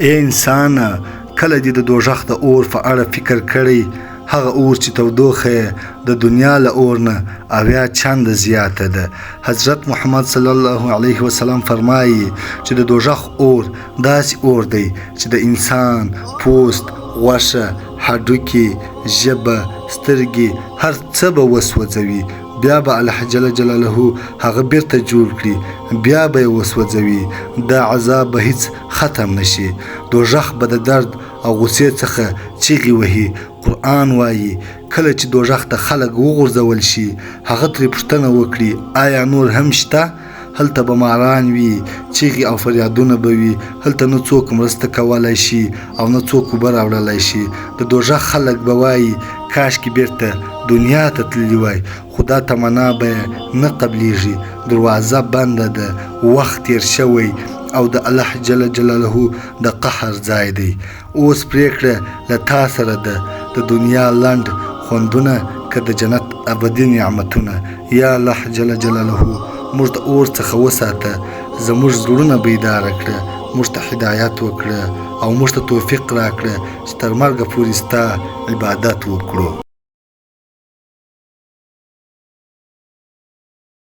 اې انسانه! کله دې د دوږخ د اور په اړه فکر کړی؟ هغه اور چې تودوخه یې د دنیا له اور نه 70 چنده زیاته ده. حضرت محمد صلی الله علیه وسلم فرمایي چې د دوږخ اور داسې اور دی چې د انسان پوست، غوښه، هډوکي، ژبه، سترګې هر څه به وسوځوي، بیا به الله جل جلاله هغه بیرته جوړ کړي، بیا به یې وسوځوي. دا عذاب به هیڅ ختم نه شي. دوږخ به د درد او غوسې څخه چیغې وهي. قرآن وایي، کله چې دوږخ ته خلک وغورځول شي، هغه ترې پوښتنه وکړي، آیا نور هم شته؟ هلته به ماران وي، چیغې او فریادونه به وي، هلته نه څوک مرسته کولی شي او نه څوک اوبه راوړلی شي. د دوږخ خلک به وایي، کاشکې بیرته دنیا ته تللي وای، خو دا تمنا به یې نه قبلیږي. دروازه بنده ده، وخت تیر شوی او د الله جل جلاله د قهر ځای دی. اوس پریکړه له تا سره ده، د دنیا لنډ خوندونه که د جنت ابدي نعمتونه. یا الله جل جلاله موږ د اور څخه وساته، زموږ زړونه بیداره کړه، موږ ته هدایت وکړه او موږ ته توفیق راکړه چې تر مرګه پورې ستا عبادت وکړو.